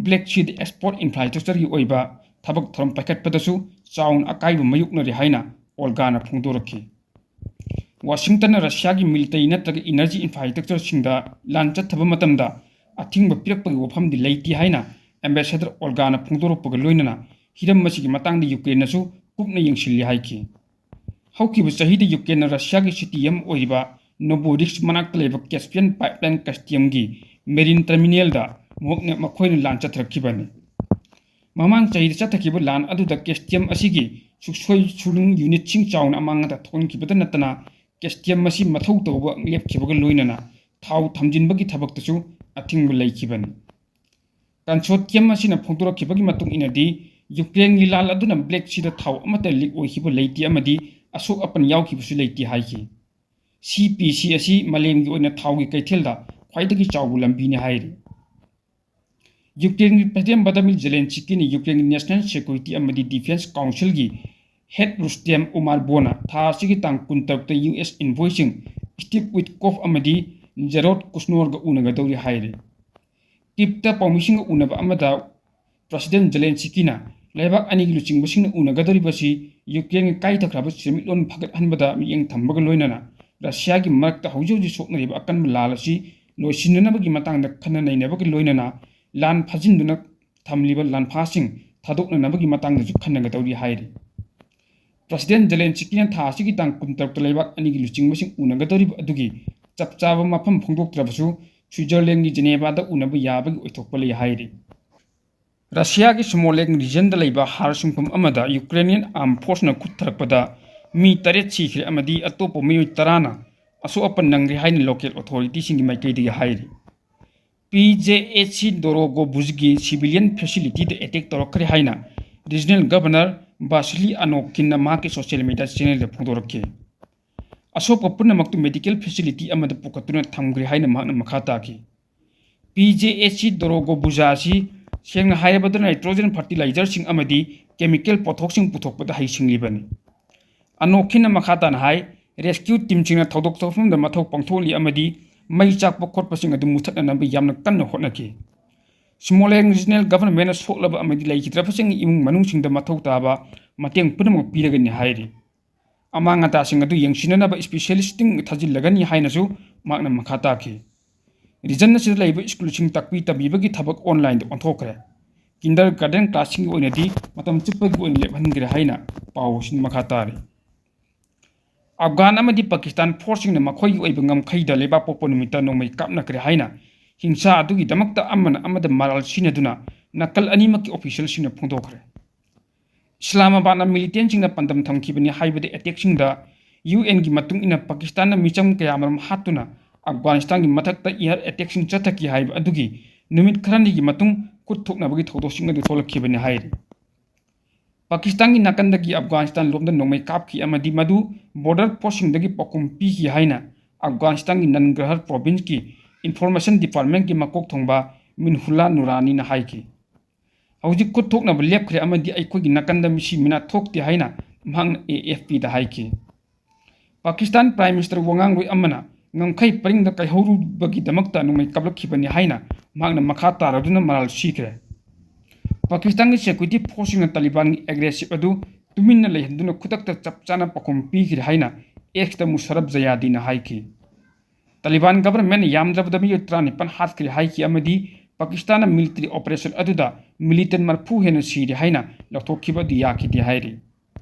Black Seaꯗ export infrastructureꯒꯤ ꯑꯣꯏꯕ ꯊꯕꯛ ꯊꯧꯔꯝ ꯄꯥꯏꯈꯠꯄꯗꯁꯨ ꯆꯥꯎꯅ ꯑꯀꯥꯏꯕ ꯃꯥꯌꯣꯛꯅꯔꯤ ꯍꯥꯏꯅ ꯑꯣꯜꯒꯥꯅ ꯐꯣꯡꯗꯣꯔꯛꯈꯤ꯫ ꯋꯥꯁꯤꯡꯇꯟꯅ ꯔꯁꯤꯌꯥꯒꯤ military ꯅꯠꯇ꯭ꯔꯒ energy infrastructureꯁꯤꯡꯗ ꯂꯥꯟ ꯆꯠꯊꯕ ꯃꯇꯝꯗ ꯑꯊꯤꯡꯕ ꯄꯤꯔꯛꯄꯒꯤ ꯋꯥꯐꯝꯗꯤ ꯂꯩꯇꯦ ꯍꯥꯏꯅ ambassador ꯑꯣꯜꯒꯥꯅ ꯐꯣꯡꯗꯣꯔꯛꯄꯒ ꯂꯣꯏꯅꯅ ꯍꯤꯔꯝ ꯑꯁꯤꯒꯤ ꯃꯇꯥꯡꯗ ꯌꯨꯀ꯭ꯔꯦꯟꯅꯁꯨ ꯀꯨꯞꯅ ꯌꯦꯡꯁꯤꯜꯂꯤ ꯍꯥꯏꯈꯤ꯫ ꯍꯧꯈꯤꯕ ꯆꯍꯤꯗ ꯌꯨꯀ꯭ꯔꯦꯟꯅ ꯔꯁꯤꯌꯥꯒꯤ city ꯑꯃ ꯑꯣꯏꯔꯤꯕ Novorossiysk ꯃꯅꯥꯛꯇ ꯂꯩꯕ Caspian Pipeline consortiumꯒꯤ marine terminalꯗ ꯃꯍꯥꯛꯅ, ꯃꯈꯣꯏꯅ ꯂꯥꯟ ꯆꯠꯊꯔꯛꯈꯤꯕꯅꯤ꯫ ꯃꯃꯥꯡ ꯆꯍꯤꯗ ꯆꯠꯊꯈꯤꯕ ꯂꯥꯟ ꯑꯗꯨꯗ consortium ꯑꯁꯤꯒꯤ ꯁꯨꯛꯁꯣꯏ ꯁꯨꯅꯨꯡ unitꯁꯤꯡ ꯆꯥꯎꯅ ꯑꯃꯥꯡ ꯑꯇꯥ ꯊꯣꯛꯍꯟꯈꯤꯕꯇ ꯅꯠꯇꯅ consortium ꯑꯁꯤ ꯃꯊꯧ ꯇꯧꯕ ꯂꯦꯞꯈꯤꯕꯒ ꯂꯣꯏꯅꯅ ꯊꯥꯎ ꯊꯝꯖꯤꯟꯕꯒꯤ ꯊꯕꯛꯇꯁꯨ ꯑꯊꯤꯡꯕ ꯂꯩꯈꯤꯕꯅꯤ꯫ Consortium ꯑꯁꯤꯅ ꯐꯣꯡꯗꯣꯔꯛꯈꯤꯕꯒꯤ ꯃꯇꯨꯡ ꯏꯟꯅꯗꯤ ꯌꯨꯀ꯭ꯔꯦꯟꯒꯤ ꯂꯥꯟ ꯑꯗꯨꯅ Black Seaꯗ ꯊꯥꯎ ꯑꯃꯠꯇ leak ꯑꯣꯏꯈꯤꯕ ꯂꯩꯇꯦ ꯑꯃꯗꯤ ꯑꯁꯣꯛ ꯑꯄꯟ ꯌꯥꯎꯈꯤꯕꯁꯨ ꯂꯩꯇꯦ ꯍꯥꯏꯈꯤ꯫ ꯁꯤ ꯄꯤ ꯁꯤ ꯑꯁꯤ ꯃꯥꯂꯦꯝꯒꯤ ꯑꯣꯏꯅ ꯊꯥꯎꯒꯤ ꯀꯩꯊꯦꯜꯗ ꯈ꯭ꯋꯥꯏꯗꯒꯤ ꯆꯥꯎꯕ ꯂꯝꯕꯤꯅꯤ ꯍꯥꯏꯔꯤ꯫ ꯌꯨꯀ꯭ꯔꯦꯟꯒꯤ President Volodymyr Zelenskyꯅ ꯌꯨꯀ꯭ꯔꯦꯟꯒꯤ National Security ꯑꯃꯗꯤ Defence Councilꯒꯤ head Rustem Umerbovꯅ ꯊꯥ ꯑꯁꯤꯒꯤ ꯇꯥꯡ ꯀꯨꯟꯇꯔꯨꯛꯇ ꯌꯨ ꯑꯦꯁ envoyꯁꯤꯡ Steve Witkoff ꯑꯃꯗꯤ Jared Kushnerꯒ ꯎꯅꯒꯗꯧꯔꯤ ꯍꯥꯏꯔꯤ꯫ Kyivꯇ ꯄꯥꯎꯃꯤꯁꯤꯡꯒ ꯎꯅꯕ ꯑꯃꯗ President Zelenskyꯅ ꯂꯩꯕꯥꯛ ꯑꯅꯤꯒꯤ ꯂꯨꯆꯤꯡꯕꯁꯤꯡꯅ ꯎꯅꯒꯗꯧꯔꯤꯕꯁꯤ ꯌꯨꯀ꯭ꯔꯦꯟꯒꯤ ꯀꯥꯏꯊꯈ꯭ꯔꯕ ꯁꯦꯟꯃꯤꯠꯂꯣꯟ ꯐꯒꯠꯍꯟꯕꯗ ꯃꯤꯠꯌꯦꯡ ꯊꯝꯕꯒ ꯂꯣꯏꯅꯅ ꯔꯁꯤꯌꯥꯒꯤ ꯃꯔꯛꯇ ꯍꯧꯖꯤꯛ ꯍꯧꯖꯤꯛ ꯁꯣꯛꯅꯔꯤꯕ ꯑꯀꯟꯕ ꯂꯥꯜ ꯑꯁꯤ ꯂꯣꯏꯁꯤꯟꯅꯅꯕꯒꯤ ꯃꯇꯥꯡꯗ ꯈꯟꯅ ꯅꯩꯅꯕꯒ ꯂꯣꯏꯅꯅ ꯂꯥꯟ ꯐꯥꯖꯤꯟꯗꯨꯅ ꯊꯝꯂꯤꯕ ꯂꯥꯟꯐꯥꯁꯤꯡ ꯊꯥꯗꯣꯛꯅꯅꯕꯒꯤ ꯃꯇꯥꯡꯗꯁꯨ ꯈꯟꯅꯒꯗꯧꯔꯤ ꯍꯥꯏꯔꯤ꯫ President Zelenskyꯅ ꯊꯥ ꯑꯁꯤꯒꯤ ꯇꯥꯡ ꯀꯨꯟꯇꯔꯨꯛꯇ ꯂꯩꯕꯥꯛ ꯑꯅꯤꯒꯤ ꯂꯨꯆꯤꯡꯕꯁꯤꯡ ꯎꯅꯒꯗꯧꯔꯤꯕ ꯑꯗꯨꯒꯤ ꯆꯞ ꯆꯥꯕ ꯃꯐꯝ ꯐꯣꯡꯗꯣꯛꯇ꯭ꯔꯕꯁꯨ Switzerlandꯒꯤ Genevaꯗ ꯎꯅꯕ ꯌꯥꯕꯒꯤ ꯑꯣꯏꯊꯣꯛꯄ ꯂꯩ ꯍꯥꯏꯔꯤ꯫ ꯔꯁꯤꯌꯥꯒꯤ Smolensk regionꯗ ꯂꯩꯕ ꯍꯥꯔ ꯁꯨꯡꯐꯝ ꯑꯃꯗ Ukrainian armed forceꯅ ꯈꯨꯠ ꯊꯔꯛꯄꯗ ꯃꯤ ꯇꯔꯦꯠ ꯁꯤꯈ꯭ꯔꯦ ꯑꯃꯗꯤ ꯑꯇꯣꯞꯄ ꯃꯤꯑꯣꯏ ꯇꯔꯥꯅ ꯑꯁꯣꯛ ꯑꯄꯟ ꯅꯪꯈ꯭ꯔꯦ ꯍꯥꯏꯅ local authorityꯁꯤꯡꯒꯤ ꯃꯥꯏꯀꯩꯗꯒꯤ ꯍꯥꯏꯔꯤ꯫ P J H C Dorogobushꯒꯤ civilian facilityꯗ attack ꯇꯧꯔꯛꯈ꯭ꯔꯦ ꯍꯥꯏꯅ regional governor Vasily Anokhinꯅ ꯃꯍꯥꯛꯀꯤ social media channelꯗ ꯐꯣꯡꯗꯣꯔꯛꯈꯤ꯫ ꯑꯁꯣꯛꯄ ꯄꯨꯝꯅꯃꯛꯇꯨ medical facility ꯑꯃꯗ ꯄꯨꯈꯠꯇꯨꯅ ꯊꯝꯈ꯭ꯔꯦ ꯍꯥꯏꯅ ꯃꯍꯥꯛꯅ ꯃꯈꯥ ꯇꯥꯈꯤ꯫ P J H C Dorogobuja ꯑꯁꯤ ꯁꯦꯡꯅ ꯍꯥꯏꯔꯕꯗ nitrogen fertilizerꯁꯤꯡ ꯑꯃꯗꯤ chemical ꯄꯣꯠꯊꯣꯛꯁꯤꯡ ꯄꯨꯊꯣꯛꯄꯗ ꯍꯩꯁꯤꯡꯂꯤꯕꯅꯤ꯫ ꯑꯅꯣꯈꯤꯅ ꯃꯈꯥ ꯇꯥꯅ ꯍꯥꯏ, rescue teamꯁꯤꯡꯅ ꯊꯧꯗꯣꯛ ꯊꯣꯛꯐꯝꯗ ꯃꯊꯧ ꯄꯥꯡꯊꯣꯛꯂꯤ ꯑꯃꯗꯤ ꯃꯩ ꯆꯥꯛꯄ ꯈꯣꯠꯄꯁꯤꯡ ꯑꯗꯨ ꯃꯨꯊꯠꯅꯅꯕ ꯌꯥꯝꯅ ꯀꯟꯅ ꯍꯣꯠꯅꯈꯤ꯫ Smolensk Regional Governmentꯅ ꯁꯣꯛꯂꯕ ꯑꯃꯗꯤ ꯂꯩꯈꯤꯗ꯭ꯔꯕꯁꯤꯡꯒꯤ ꯏꯃꯨꯡ ꯃꯅꯨꯡꯁꯤꯡꯗ ꯃꯊꯧ ꯇꯥꯕ ꯃꯇꯦꯡ ꯄꯨꯝꯅꯃꯛ ꯄꯤꯔꯒꯅꯤ ꯍꯥꯏꯔꯤ꯫ ꯑꯃꯥꯡ ꯑꯇꯥꯁꯤꯡ ꯑꯗꯨ ꯌꯦꯡꯁꯤꯟꯅꯅꯕ specialistꯁꯤꯡ ꯊꯥꯖꯤꯜꯂꯒꯅꯤ ꯍꯥꯏꯅꯁꯨ ꯃꯍꯥꯛꯅ ꯃꯈꯥ ꯇꯥꯈꯤ꯫ Region ꯑꯁꯤꯗ ꯂꯩꯕ ꯁ꯭ꯀꯨꯜꯁꯤꯡ ꯇꯥꯛꯄꯤ ꯇꯝꯕꯤꯕꯒꯤ ꯊꯕꯛ onlineꯗ ꯑꯣꯟꯊꯣꯛꯈ꯭ꯔꯦ꯫ Kindergarten classꯁꯤꯡꯒꯤ ꯑꯣꯏꯅꯗꯤ ꯃꯇꯝ ꯆꯨꯞꯄꯒꯤ ꯑꯣꯏꯅ ꯂꯦꯞꯍꯟꯈ꯭ꯔꯦ ꯍꯥꯏꯅ ꯄꯥꯎ ꯑꯁꯤꯅ ꯃꯈꯥ ꯇꯥꯔꯤ꯫ ꯑꯐꯒꯥꯟ ꯑꯃꯗꯤ ꯄꯥꯀꯤꯁꯇꯥꯟ forceꯁꯤꯡꯅ ꯃꯈꯣꯏꯒꯤ ꯑꯣꯏꯕ ꯉꯝꯈꯩꯗ ꯂꯩꯕꯥꯛꯄꯣꯛꯄ ꯅꯨꯃꯤꯠꯇ ꯅꯣꯡꯃꯩ ꯀꯥꯞꯅꯈ꯭ꯔꯦ ꯍꯥꯏꯅ ꯍꯤꯡꯁꯥ ꯑꯗꯨꯒꯤꯗꯃꯛꯇ ꯑꯃꯅ ꯑꯃꯗ ꯃꯔꯥꯜ ꯁꯤꯅꯗꯨꯅ ꯅꯥꯀꯜ ꯑꯅꯤꯃꯛꯀꯤ officialꯁꯤꯡꯅ ꯐꯣꯡꯗꯣꯛꯈ꯭ꯔꯦ꯫ ꯏꯁꯂꯥꯃꯥꯕꯥꯗꯅ militantꯁꯤꯡꯅ ꯄꯥꯟꯗꯝ ꯊꯝꯈꯤꯕꯅꯤ ꯍꯥꯏꯕꯗ attackꯁꯤꯡꯗ UNꯒꯤ ꯃꯇꯨꯡ ꯏꯟꯅ ꯄꯥꯀꯤꯁꯇꯥꯟꯅ ꯃꯤꯆꯝ ꯀꯌꯥꯃꯔꯨꯝ ꯍꯥꯠꯇꯨꯅ ꯑꯐꯒꯥꯅꯤꯁꯇꯥꯟꯒꯤ ꯃꯊꯛꯇ air attackꯁꯤꯡ ꯆꯠꯊꯈꯤ ꯍꯥꯏꯕ ꯑꯗꯨꯒꯤ ꯅꯨꯃꯤꯠ ꯈꯔꯅꯤꯒꯤ ꯃꯇꯨꯡ ꯈꯨꯠ ꯊꯣꯛꯅꯕꯒꯤ ꯊꯧꯗꯣꯛꯁꯤꯡ ꯑꯗꯨ ꯊꯣꯛꯂꯛꯈꯤꯕꯅꯤ ꯍꯥꯏꯔꯤ꯫ ꯄꯥꯀꯤꯁꯇꯥꯟꯒꯤ ꯅꯥꯀꯟꯗꯒꯤ ꯑꯐꯒꯥꯅꯤꯁꯇꯥꯟ ꯂꯣꯝꯗ ꯅꯣꯡꯃꯩ ꯀꯥꯞꯈꯤ ꯑꯃꯗꯤ ꯃꯗꯨ border forceꯁꯤꯡꯗꯒꯤ ꯄꯥꯎꯈꯨꯝ ꯄꯤꯈꯤ ꯍꯥꯏꯅ ꯑꯐꯒꯥꯅꯤꯁꯇꯥꯟꯒꯤ ꯅꯟꯒ꯭ꯔꯍꯔ provinceꯀꯤ information departmentꯀꯤ ꯃꯀꯣꯛ ꯊꯣꯡꯕ ꯃꯤꯟꯍꯨꯂꯥ ꯅꯨꯔꯥꯅꯤꯅ ꯍꯥꯏꯈꯤ꯫ ꯍꯧꯖꯤꯛ ꯈꯨꯠ ꯊꯣꯛꯅꯕ ꯂꯦꯞꯈ꯭ꯔꯦ ꯑꯃꯗꯤ ꯑꯩꯈꯣꯏꯒꯤ ꯅꯥꯀꯟꯗ ꯃꯤꯁꯤ ꯃꯤꯅꯥ ꯊꯣꯛꯇꯦ ꯍꯥꯏꯅ ꯃꯍꯥꯛꯅ AFPꯗ ꯍꯥꯏꯈꯤ꯫ ꯄꯥꯀꯤꯁꯇꯥꯟ Prime Minister ꯋꯥ ꯉꯥꯡꯂꯣꯏ ꯑꯃꯅ ꯉꯝꯈꯩ ꯄꯔꯤꯡꯗ ꯀꯥꯏꯍꯧꯔꯨꯕꯒꯤꯗꯃꯛꯇ ꯅꯣꯡꯃꯩ ꯀꯥꯞꯂꯛꯈꯤꯕꯅꯤ ꯍꯥꯏꯅ ꯃꯍꯥꯛꯅ ꯃꯈꯥ ꯇꯥꯔꯗꯨꯅ ꯃꯔꯥꯜ ꯁꯤꯈ꯭ꯔꯦ꯫ ꯄꯥꯀꯤꯁꯇꯥꯟꯒꯤ security forceꯁꯤꯡꯅ ꯇꯥꯂꯤꯕꯥꯟꯒꯤ aggressive ꯑꯗꯨ ꯇꯨꯃꯤꯟꯅ ꯂꯩꯍꯟꯗꯨꯅ ꯈꯨꯗꯛꯇ ꯆꯞ ꯆꯥꯅ ꯄꯥꯎꯈꯨꯝ ꯄꯤꯈ꯭ꯔꯦ ꯍꯥꯏꯅ Xꯇ ꯃꯨꯁꯔꯐ ꯖꯌꯥꯗꯤꯅ ꯍꯥꯏꯈꯤ꯫ ꯇꯥꯂꯤꯕꯥꯟ governmentꯅ ꯌꯥꯝꯗ꯭ꯔꯕꯗ ꯃꯤꯑꯣꯏ ꯇꯔꯥꯅꯤꯄꯥꯟ ꯍꯥꯠꯈ꯭ꯔꯦ ꯍꯥꯏꯈꯤ ꯑꯃꯗꯤ ꯄꯥꯀꯤꯁꯇꯥꯟꯅ military operation ꯑꯗꯨꯗ militant ꯃꯔꯤꯐꯨ ꯍꯦꯟꯅ ꯁꯤꯔꯦ ꯍꯥꯏꯅ ꯂꯧꯊꯣꯛꯈꯤꯕ ꯑꯗꯨ ꯌꯥꯈꯤꯗꯦ ꯍꯥꯏꯔꯤ꯫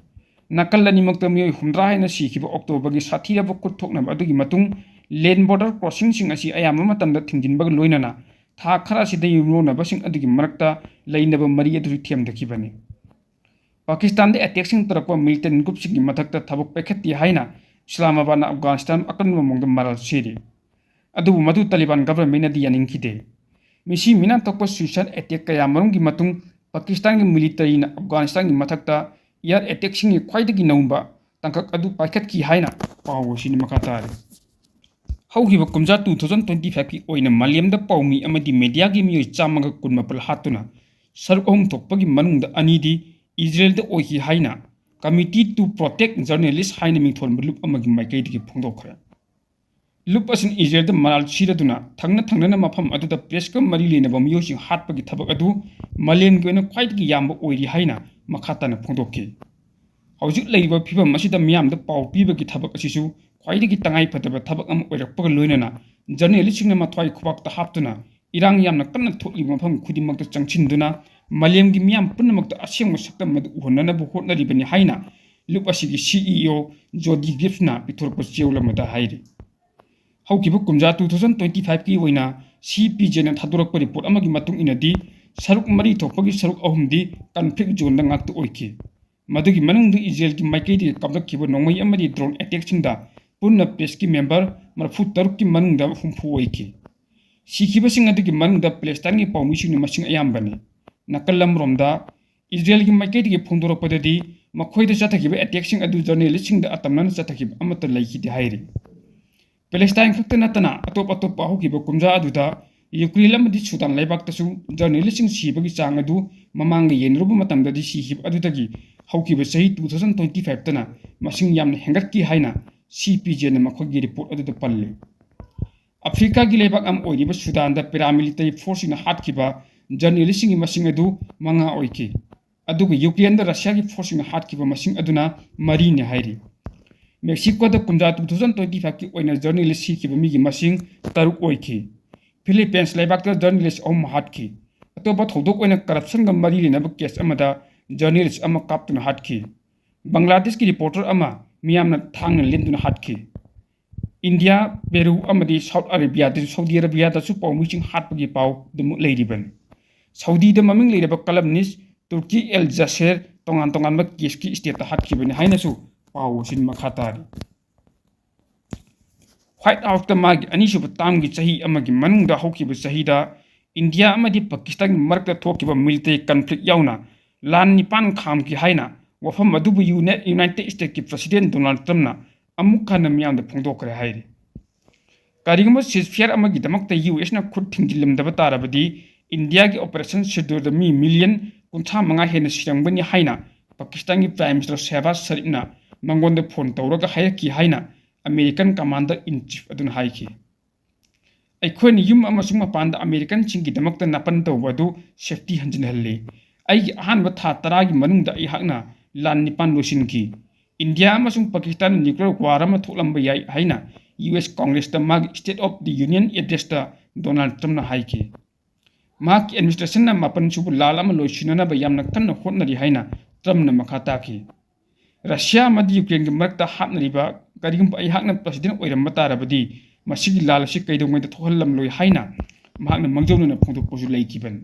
ꯅꯥꯀꯜ ꯑꯅꯤꯃꯛꯇ ꯃꯤꯑꯣꯏ ꯍꯨꯝꯗ꯭ꯔꯥ ꯍꯦꯟꯅ ꯁꯤꯈꯤꯕ ꯑꯣꯛꯇꯣꯕꯔꯒꯤ ꯁꯥꯊꯤꯔꯕ ꯈꯨꯠ ꯊꯣꯛꯅꯕ ꯑꯗꯨꯒꯤ ꯃꯇꯨꯡ land border crossingꯁꯤꯡ ꯑꯁꯤ ꯑꯌꯥꯝꯕ ꯃꯇꯝꯗ ꯊꯤꯡꯖꯤꯟꯕꯒ ꯂꯣꯏꯅꯅ ꯊꯥ ꯈꯔ ꯑꯁꯤꯗ ꯌꯨꯝꯂꯣꯟꯅꯕꯁꯤꯡ ꯑꯗꯨꯒꯤ ꯃꯔꯛꯇ ꯂꯩꯅꯕ ꯃꯔꯤ ꯑꯗꯨꯁꯨ ꯊꯦꯝꯊꯈꯤꯕꯅꯤ꯫ ꯄꯥꯀꯤꯁꯇꯥꯟꯗ attackꯁꯤꯡ ꯇꯧꯔꯛꯄ militant groupꯁꯤꯡꯒꯤ ꯃꯊꯛꯇ ꯊꯕꯛ ꯄꯥꯏꯈꯠꯇꯦ ꯍꯥꯏꯅ ꯏꯁꯂꯥꯃꯥꯕꯥꯗꯅ ꯑꯐꯒꯥꯅꯤꯁꯇꯥꯟ ꯑꯀꯟꯕ ꯃꯑꯣꯡꯗ ꯃꯔꯥꯜ ꯁꯤꯔꯤ꯫ ꯑꯗꯨꯕꯨ ꯃꯗꯨ ꯇꯥꯂꯤꯕꯥꯟ governmentꯅꯗꯤ ꯌꯥꯅꯤꯡꯈꯤꯗꯦ꯫ ꯃꯤꯁꯤ ꯃꯤꯅꯥ ꯊꯣꯛꯄ suicide attack ꯀꯌꯥ ꯃꯔꯨꯝꯒꯤ ꯃꯇꯨꯡ ꯄꯥꯀꯤꯁꯇꯥꯟꯒꯤ militaryꯅ ꯑꯐꯒꯥꯅꯤꯁꯇꯥꯟꯒꯤ ꯃꯊꯛꯇ air attackꯁꯤꯡꯒꯤ ꯈ꯭ꯋꯥꯏꯗꯒꯤ ꯅꯧꯕ ꯇꯥꯡꯀꯛ ꯑꯗꯨ ꯄꯥꯏꯈꯠꯈꯤ ꯍꯥꯏꯅ ꯄꯥꯎ ꯑꯁꯤꯅ ꯃꯈꯥ ꯇꯥꯔꯤ꯫ ꯍꯧꯈꯤꯕ ꯀꯨꯝꯖꯥ two thousand twenty five ꯀꯤ ꯑꯣꯏꯅ ꯃꯥꯂꯦꯝꯗ ꯄꯥꯎꯃꯤ ꯑꯃꯗꯤ ꯃꯦꯗꯤꯌꯥꯒꯤ ꯃꯤꯑꯣꯏ ꯆꯥꯝꯃꯒ ꯀꯨꯟꯃꯥꯄꯜ ꯍꯥꯠꯇꯨꯅ ꯁꯔꯨꯛ ꯑꯍꯨꯝ ꯊꯣꯛꯄꯒꯤ ꯃꯅꯨꯡꯗ ꯑꯅꯤꯗꯤ ꯏꯖꯔꯦꯜꯗ ꯑꯣꯏꯈꯤ ꯍꯥꯏꯅ Committee to Protect Journalist ꯍꯥꯏꯅ ꯃꯤꯡꯊꯣꯟꯕ ꯂꯨꯞ ꯑꯃꯒꯤ ꯃꯥꯏꯀꯩꯗꯒꯤ ꯐꯣꯡꯗꯣꯛꯈ꯭ꯔꯦ꯫ ꯂꯨꯞ ꯑꯁꯤꯅ ꯏꯖꯔꯦꯜꯗ ꯃꯔꯥꯜ ꯁꯤꯔꯗꯨꯅ ꯊꯪꯅ ꯊꯪꯅꯅ ꯃꯐꯝ ꯑꯗꯨꯗ ꯄ꯭ꯔꯦꯁꯀ ꯃꯔꯤ ꯂꯩꯅꯕ ꯃꯤꯑꯣꯏꯁꯤꯡ ꯍꯥꯠꯄꯒꯤ ꯊꯕꯛ ꯑꯗꯨ ꯃꯥꯂꯦꯝꯒꯤ ꯑꯣꯏꯅ ꯈ꯭ꯋꯥꯏꯗꯒꯤ ꯌꯥꯝꯕ ꯑꯣꯏꯔꯤ ꯍꯥꯏꯅ ꯃꯈꯥ ꯇꯥꯅ ꯐꯣꯡꯗꯣꯛꯈꯤ꯫ ꯍꯧꯖꯤꯛ ꯂꯩꯔꯤꯕ ꯐꯤꯕꯝ ꯑꯁꯤꯗ ꯃꯤꯌꯥꯝꯗ ꯄꯥꯎ ꯄꯤꯕꯒꯤ ꯊꯕꯛ ꯑꯁꯤꯁꯨ ꯈ꯭ꯋꯥꯏꯗꯒꯤ ꯇꯉꯥꯏꯐꯗꯕ ꯊꯕꯛ ꯑꯃ ꯑꯣꯏꯔꯛꯄꯒ ꯂꯣꯏꯅꯅ ꯖꯔꯅꯦꯂꯤꯁꯁꯤꯡꯅ ꯃꯊ꯭ꯋꯥꯏ ꯈꯨꯕꯥꯛꯇ ꯍꯥꯞꯇꯨꯅ ꯏꯔꯥꯡ ꯌꯥꯝꯅ ꯀꯟꯅ ꯊꯣꯛꯂꯤꯕ ꯃꯐꯝ ꯈꯨꯗꯤꯡꯃꯛꯇ ꯆꯪꯁꯤꯟꯗꯨꯅ ꯃꯥꯂꯦꯝꯒꯤ ꯃꯤꯌꯥꯝ ꯄꯨꯝꯅꯃꯛꯇ ꯑꯁꯦꯡꯕ ꯁꯛꯇꯝ ꯑꯗꯨ ꯎꯍꯟꯅꯅꯕ ꯍꯣꯠꯅꯔꯤꯕꯅꯤ ꯍꯥꯏꯅ ꯂꯨꯞ ꯑꯁꯤꯒꯤ CEO ꯖꯣꯗꯤ ꯒ꯭ꯔꯤꯐꯅ ꯄꯤꯊꯣꯔꯛꯄ ꯆꯦꯔꯣꯜ ꯑꯃꯗ ꯍꯥꯏꯔꯤ꯫ ꯍꯧꯈꯤꯕ ꯀꯨꯝꯖꯥ two thousand twenty five ꯀꯤ ꯑꯣꯏꯅ CPJꯅ ꯊꯥꯗꯣꯔꯛꯄ ꯔꯤꯄꯣꯔꯠ ꯑꯃꯒꯤ ꯃꯇꯨꯡ ꯏꯟꯅꯗꯤ ꯁꯔꯨꯛ ꯃꯔꯤ ꯊꯣꯛꯄꯒꯤ ꯁꯔꯨꯛ ꯑꯍꯨꯝꯗꯤ ꯀꯟꯐ꯭ꯂꯤꯛ ꯖꯣꯟꯗ ꯉꯥꯛꯇ ꯑꯣꯏꯈꯤ꯫ ꯃꯗꯨꯒꯤ ꯃꯅꯨꯡꯗ ꯏꯖꯔꯦꯜꯒꯤ ꯃꯥꯏꯀꯩꯗꯒꯤ ꯀꯥꯞꯂꯛꯈꯤꯕ ꯅꯣꯡꯃꯩ ꯑꯃꯗꯤ ꯗ꯭ꯔꯣꯟ ꯑꯦꯇꯦꯛꯁꯤꯡꯗ ꯄꯨꯟꯅ ꯄ꯭ꯔꯦꯁꯀꯤ ꯃꯦꯝꯕꯔ ꯃꯔꯤꯐꯨ ꯇꯔꯨꯛꯀꯤ ꯃꯅꯨꯡꯗ ꯍꯨꯝꯐꯨ ꯑꯣꯏꯈꯤ꯫ ꯁꯤꯈꯤꯕꯁꯤꯡ ꯑꯗꯨꯒꯤ ꯃꯅꯨꯡꯗ ꯄꯦꯂꯦꯁꯇꯥꯏꯟꯒꯤ ꯄꯥꯎꯃꯤꯁꯤꯡꯅ ꯃꯁꯤꯡ ꯑꯌꯥꯝꯕꯅꯤ꯫ ꯅꯥꯀꯜ ꯑꯃꯔꯣꯝꯗ ꯏꯖꯔꯦꯜꯒꯤ ꯃꯥꯏꯀꯩꯗꯒꯤ ꯐꯣꯡꯗꯣꯔꯛꯄꯗꯗꯤ ꯃꯈꯣꯏꯗ ꯆꯠꯊꯈꯤꯕ ꯑꯦꯇꯦꯛꯁꯤꯡ ꯑꯗꯨ ꯖꯔꯅꯦꯂꯤꯁꯁꯤꯡꯗ ꯑꯇꯝꯅꯅ ꯆꯠꯊꯈꯤꯕ ꯑꯃꯠꯇ ꯂꯩꯈꯤꯗꯦ ꯍꯥꯏꯔꯤ꯫ ꯄꯦꯂꯦꯁꯇꯥꯏꯟ ꯈꯛꯇ ꯅꯠꯇꯅ ꯑꯇꯣꯞ ꯑꯇꯣꯞꯄ ꯍꯧꯈꯤꯕ ꯀꯨꯝꯖꯥ ꯑꯗꯨꯗ ꯌꯨꯀ꯭ꯔꯦꯟ ꯑꯃꯗꯤ ꯁꯨꯗꯥꯟ ꯂꯩꯕꯥꯛꯇꯁꯨ ꯖꯔꯅꯦꯂꯤꯁꯁꯤꯡ ꯁꯤꯕꯒꯤ ꯆꯥꯡ ꯑꯗꯨ ꯃꯃꯥꯡꯒ ꯌꯦꯡꯅꯔꯨꯕ ꯃꯇꯝꯗꯗꯤ ꯁꯤꯈꯤꯕ ꯑꯗꯨꯗꯒꯤ ꯍꯧꯈꯤꯕ ꯆꯍꯤ two thousand twenty five ꯇꯅ ꯃꯁꯤꯡ ꯌꯥꯝꯅ ꯍꯦꯟꯒꯠꯈꯤ ꯍꯥꯏꯅ CPJꯅ ꯃꯈꯣꯏꯒꯤ ꯔꯤꯄꯣꯔꯠ ꯑꯗꯨꯗ ꯄꯜꯂꯤ꯫ ꯑꯐ꯭ꯔꯤꯀꯥꯒꯤ ꯂꯩꯕꯥꯛ ꯑꯃ ꯑꯣꯏꯔꯤꯕ ꯁꯨꯗꯥꯟꯗ ꯄꯦꯔꯥꯃꯤꯂꯤꯇꯔꯤ ꯐꯣꯔꯁꯁꯤꯡꯅ ꯍꯥꯠꯈꯤꯕ ꯖꯔꯅꯦꯂꯤꯁꯁꯤꯡꯒꯤ ꯃꯁꯤꯡ ꯑꯗꯨ ꯃꯉꯥ ꯑꯣꯏꯈꯤ꯫ ꯑꯗꯨꯒ ꯌꯨꯀ꯭ꯔꯦꯟꯗ ꯔꯁꯤꯌꯥꯒꯤ ꯐꯣꯔꯁꯁꯤꯡꯅ ꯍꯥꯠꯈꯤꯕ ꯃꯁꯤꯡ ꯑꯗꯨꯅ ꯃꯔꯤꯅꯤ ꯍꯥꯏꯔꯤ꯫ ꯃꯦꯛꯁꯤꯀꯣꯗ ꯀꯨꯝꯖꯥ two thousand twenty five ꯀꯤ ꯑꯣꯏꯅ ꯖꯔꯅꯦꯂꯤꯁ ꯁꯤꯈꯤꯕ ꯃꯤꯒꯤ ꯃꯁꯤꯡ ꯇꯔꯨꯛ ꯑꯣꯏꯈꯤ꯫ ꯐꯤꯂꯤꯄꯤꯟꯁ ꯂꯩꯕꯥꯛꯇ ꯖꯔꯅꯦꯂꯤꯁ ꯑꯍꯨꯝ ꯍꯥꯠꯈꯤ꯫ ꯑꯇꯣꯞꯄ ꯊꯧꯗꯣꯛ ꯑꯣꯏꯅ ꯀꯔꯞꯁꯟꯒ ꯃꯔꯤ ꯂꯩꯅꯕ ꯀꯦꯁ ꯑꯃꯗ ꯖꯔꯅꯦꯂꯤꯁ ꯑꯃ ꯀꯥꯞꯇꯨꯅ ꯍꯥꯠꯈꯤ꯫ ꯕꯪꯒ꯭ꯂꯥꯗꯦꯁꯀꯤ ꯔꯤꯄꯣꯔꯇꯔ ꯑꯃ ꯃꯤꯌꯥꯝꯅ ꯊꯥꯡꯅ ꯂꯦꯟꯗꯨꯅ ꯍꯥꯠꯈꯤ꯫ ꯏꯟꯗꯤꯌꯥ, ꯄꯦꯔꯨ ꯑꯃꯗꯤ ꯁꯥꯎꯠ ꯑꯔꯦꯕꯤꯌꯥꯗꯁꯨ, ꯁꯥꯎꯗꯤ ꯑꯔꯦꯕꯤꯌꯥꯗꯁꯨ ꯄꯥꯎꯃꯤꯁꯤꯡ ꯍꯥꯠꯄꯒꯤ ꯄꯥꯎ ꯑꯗꯨꯃꯛ ꯂꯩꯔꯤꯕꯅꯤ꯫ ꯁꯥꯎꯗꯤꯗ ꯃꯃꯤꯡ ꯂꯩꯔꯕ ꯀꯂꯝꯅꯤꯁ ꯇꯨꯔꯀꯤ ꯑꯦꯜ ꯖꯁꯦꯔ ꯇꯣꯉꯥꯟ ꯇꯣꯉꯥꯟꯕ ꯀꯦꯁꯀꯤ ꯁ꯭ꯇꯦꯠꯇ ꯍꯥꯠꯈꯤꯕꯅꯤ ꯍꯥꯏꯅꯁꯨ ꯄꯥꯎ ꯑꯁꯤ ꯃꯈꯥ ꯇꯥꯔꯤ꯫ ꯋꯥꯏꯠ ꯍꯥꯎꯁꯇ ꯃꯥꯒꯤ ꯑꯅꯤꯁꯨꯕ ꯇꯥꯝꯒꯤ ꯆꯍꯤ ꯑꯃꯒꯤ ꯃꯅꯨꯡꯗ ꯍꯧꯈꯤꯕ ꯆꯍꯤꯗ ꯏꯟꯗꯤꯌꯥ ꯑꯃꯗꯤ ꯄꯥꯀꯤꯁꯇꯥꯟꯒꯤ ꯃꯔꯛꯇ ꯊꯣꯛꯈꯤꯕ ꯃꯤꯂꯤꯇꯔꯤ ꯀꯟꯐ꯭ꯂꯤꯛ ꯌꯥꯎꯅ ꯂꯥꯟ ꯅꯤꯄꯥꯟ ꯈꯥꯝꯈꯤ ꯍꯥꯏꯅ ꯋꯥꯐꯝ ꯑꯗꯨꯕꯨ ꯌꯨꯅꯥꯏꯇꯦꯗ ꯁ꯭ꯇꯦꯠꯀꯤ ꯄ꯭ꯔꯁꯤꯗꯦꯟ ꯗꯣꯅꯥꯜꯗ ꯇ꯭ꯔꯝꯞꯅ ꯑꯃꯨꯛ ꯍꯟꯅ ꯃꯤꯌꯥꯝꯗ ꯐꯣꯡꯗꯣꯛꯈ꯭ꯔꯦ ꯍꯥꯏꯔꯤ꯫ ꯀꯔꯤꯒꯨꯝꯕ ꯁꯤꯖꯐꯤꯌꯥꯔ ꯑꯃꯒꯤꯗꯃꯛꯇ ꯌꯨ ꯑꯦꯁꯅ ꯈꯨꯠ ꯊꯤꯡꯖꯤꯜꯂꯝꯗꯕ ꯇꯥꯔꯕꯗꯤ ꯏꯟꯗꯤꯌꯥꯒꯤ ꯑꯣꯄꯔꯦꯁꯟ ꯁꯤꯟꯗꯨꯔꯗ ꯃꯤ ꯃꯤꯂꯤꯌꯟ ꯀꯨꯟꯊ꯭ꯔꯥ ꯃꯉꯥ ꯍꯦꯟꯅ ꯁꯤꯔꯝꯒꯅꯤ ꯍꯥꯏꯅ ꯄꯥꯀꯤꯁꯇꯥꯟꯒꯤ ꯄ꯭ꯔꯥꯏꯝ ꯃꯤꯅꯤꯁꯇꯔ ꯁꯦꯍꯕꯥꯖ ꯁꯔꯤꯐꯅ ꯃꯉꯣꯟꯗ ꯐꯣꯟ ꯇꯧꯔꯒ ꯍꯥꯏꯔꯛꯈꯤ ꯍꯥꯏꯅ ꯑꯃꯦꯔꯤꯀꯟ ꯀꯃꯥꯟꯗꯔ ꯏꯟ ꯆꯤꯐ ꯑꯗꯨꯅ ꯍꯥꯏꯈꯤ꯫ ꯑꯩꯈꯣꯏꯅ ꯌꯨꯝ ꯑꯃꯁꯨꯡ ꯃꯄꯥꯟꯗ ꯑꯃꯦꯔꯤꯀꯟꯁꯤꯡꯒꯤꯗꯃꯛꯇ ꯅꯥꯄꯟ ꯇꯧꯕ ꯑꯗꯨ ꯁꯦꯐꯇꯤ ꯍꯟꯖꯤꯟꯍꯜꯂꯤ꯫ ꯑꯩꯒꯤ ꯑꯍꯥꯟꯕ ꯊꯥ ꯇꯔꯥꯒꯤ ꯃꯅꯨꯡꯗ ꯑꯩꯍꯥꯛꯅ ꯂꯥꯟ ꯅꯤꯄꯥꯟ ꯂꯣꯏꯁꯤꯟꯈꯤ꯫ ꯏꯟꯗꯤꯌꯥ ꯑꯃꯁꯨꯡ ꯄꯥꯀꯤꯁꯇꯥꯟ ꯅ꯭ꯌꯨꯀ꯭ꯂꯤꯌꯔ ꯋꯥꯔ ꯑꯃ ꯊꯣꯛꯂꯝꯕ ꯌꯥꯏ ꯍꯥꯏꯅ ꯌꯨ ꯑꯦꯁ ꯀꯣꯡꯒ꯭ꯔꯦꯁꯇ ꯃꯥꯒꯤ ꯁ꯭ꯇꯦꯠ ꯑꯣꯐ ꯗꯤ ꯌꯨꯅꯤꯌꯟ ꯑꯦꯗ꯭ꯔꯦꯁꯇ ꯗꯣꯅꯥꯜꯗ ꯇ꯭ꯔꯝꯞꯅ ꯍꯥꯏꯈꯤ꯫ ꯃꯍꯥꯛꯀꯤ ꯑꯦꯗꯃꯤꯅꯤꯁꯇ꯭ꯔꯦꯁꯟꯅ ꯃꯥꯄꯟ ꯁꯨꯕ ꯂꯥꯜ ꯑꯃ ꯂꯣꯏꯁꯤꯟꯅꯅꯕ ꯌꯥꯝꯅ ꯀꯟꯅ ꯍꯣꯠꯅꯔꯤ ꯍꯥꯏꯅ ꯇ꯭ꯔꯝꯞꯅ ꯃꯈꯥ ꯇꯥꯈꯤ꯫ ꯔꯁꯤꯌꯥ ꯑꯃꯗꯤ ꯌꯨꯀ꯭ꯔꯦꯟꯒꯤ ꯃꯔꯛꯇ ꯍꯥꯠꯅꯔꯤꯕ, ꯀꯔꯤꯒꯨꯝꯕ ꯑꯩꯍꯥꯛꯅ ꯄ꯭ꯔꯁꯤꯗꯦꯟ ꯑꯣꯏꯔꯝꯕ ꯇꯥꯔꯕꯗꯤ ꯃꯁꯤꯒꯤ ꯂꯥꯜ ꯑꯁꯤ ꯀꯩꯗꯧꯉꯩꯗ ꯊꯣꯛꯍꯜꯂꯝꯂꯣꯏ ꯍꯥꯏꯅ ꯃꯍꯥꯛꯅ ꯃꯥꯡꯖꯧꯅꯅ ꯐꯣꯡꯗꯣꯛꯄꯁꯨ ꯂꯩꯈꯤꯕꯅꯤ꯫